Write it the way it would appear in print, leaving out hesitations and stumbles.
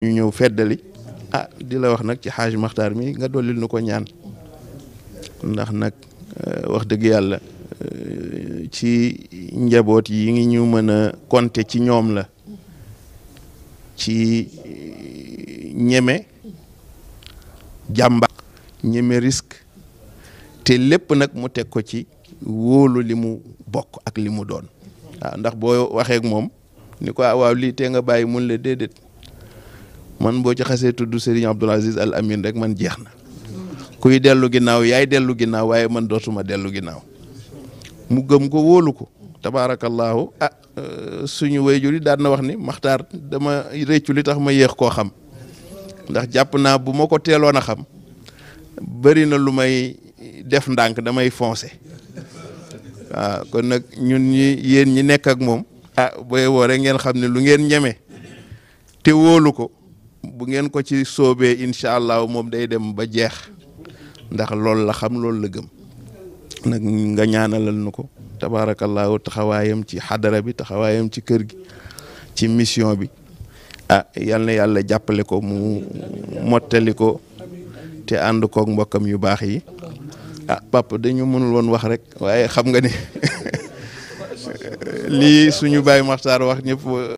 ñu ñëw feddali di la wax nag ci xaaj Maxtaar mi nga dollil nu ko ñaan ndax nag wax dëgg yàlla ci njaboot yi ngi ñu mën a compter ci ñoom la ci ñeme jàmbaar ñeme risque te lépp nag mu teg ko ci wóolu li mu bokk ak li mu doon ndax boo waxee ak moom ni ko waaw lii te nga bàyyi mun la déedéet man boo ci xasee tudd Serigne Abdoul Aziz Al Amin rek man jeex na kuy dellu ginnaaw yaay dellu ginnaaw waaye man dootuma dellu ginnaaw mu gëm ko wóolu ko tabaarakallaahu suñu wayjur yi daan na wax ni Maxtaar dama réccu li tax ma yéex koo xam ndax jàpp naa bu ma ko teeloon a xam bëri na lu may def ndànk damay foncé waaw kon nag ñun ñi yéen ñi nekk ak moom booy woo rek ngeen xam ne lu ngeen ñeme te wóolu ko bu ngeen ko ci soobee incha allah moom day dem ba jeex ndax loolu la xam loolu la gëm nag nga ñaanalal nu ko tabaarakallaahu taxawaayam ci xadara bi taxawaayam ci kër gi ci mission bi yal na yàlla jàppale ko mu mottali ko te ànd koog mbokkam yu baax yi papa dañu mënul woon wax rek waaye xam nga ni lii suñu Baay Maxtaar wax ñëpp